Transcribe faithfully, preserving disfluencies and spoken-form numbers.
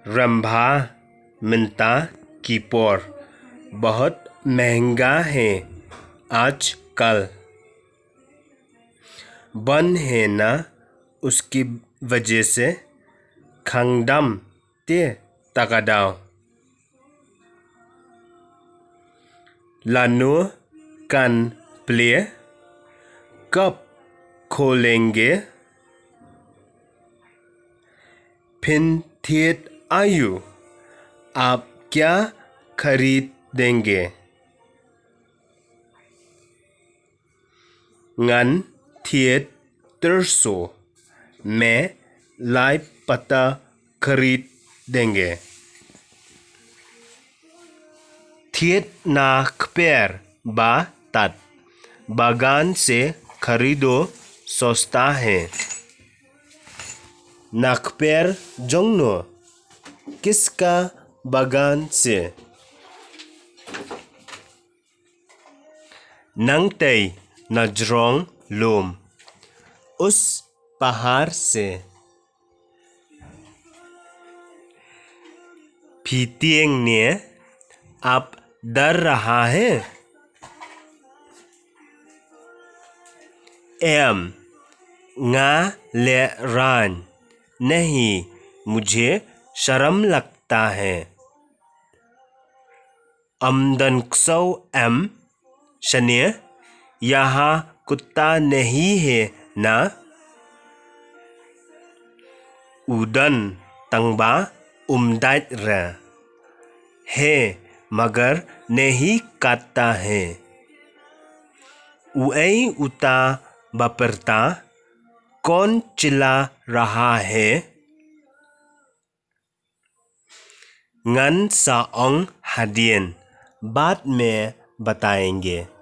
रंभा, mynta ki por बहुत महंगा है आजकल। बंद है ना, उसकी वजह से। Khang dam te ta ka daw. Lano kan plie? कब खोलेंगे? Phin thied aïu? आप क्या खरीदेंगे? Ngan thied tyrso. मैं लाई पत्ता खरीदेंगे। Thied na kper ba tad. बागान से खरीदो सस्ता है। Na kper jong no? किसका बागान से? Nangtei na jrong lum. उस पहाड़ से। Phi tieng ne? आप डर रहा है? Em, nga lehraiñ. नहीं, मुझे शर्म लगता है। Ym don ksew em shane? यहाँ कुत्ता नहीं है ना? U don, tang ba um dait re. है, मगर नहीं काटता है। Uei uta ba pyrta? कौन चिल्ला रहा है? Ngan sa ong hadien. बाद में बताएंगे।